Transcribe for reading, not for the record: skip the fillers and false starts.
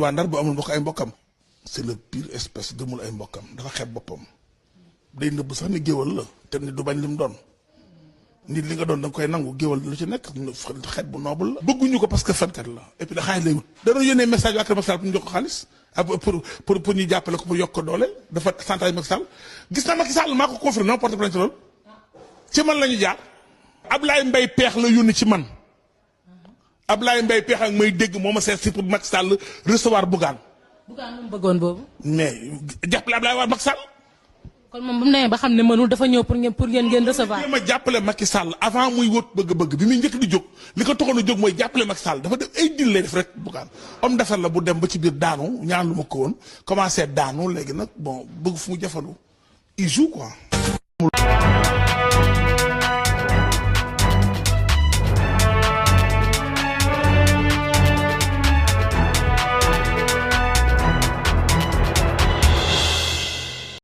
waa Ndar bu amul mbokk ay mbokkam c'est le pire espèce gëmul ay mbokkam dafa xeeb boppam day nëbb sax ni géwal la te ni du bañ li mu doon nit li nga doon da nga koy nangu géwal lu ci nekk xeet bu noble la bëgguñu ko parce que fenkat la et puis da xaalis lay wut dana yónnee message waa Kër Macky Sall pour ñu jox ko xaalis pour ñu jàppale ko pour yokk ko doole dafa santaay Macky Sall gis naa Macky Sall maa ko confirmé non porte plainte loolu ci man la ñu jaar Ablaye Mbaye Peex la yónni ci man Ablaye Mbaye Peex ak may dégg moo ma seet si pour Macky Sall recevoir Bougane moom bëggoon boobu mais jàppale Ablaye waa Macky Sall kon moom bu mu nee ba xam ne mënul dafa ñëw pour ngeen recevoir. ma jàppale Macky Sall avant muy wut bëgg-bëgg bi muy njëkk di jóg li ko taxoon a jóg mooy jàppale Macky Sall dafa def ay dil lay def rek Bougane homme d'affaires la bu dem ba ci biir daanu ñaan lu ma ko woon commencé daanu léegi nag bon bëgg fu mu jafandu il joue quoi.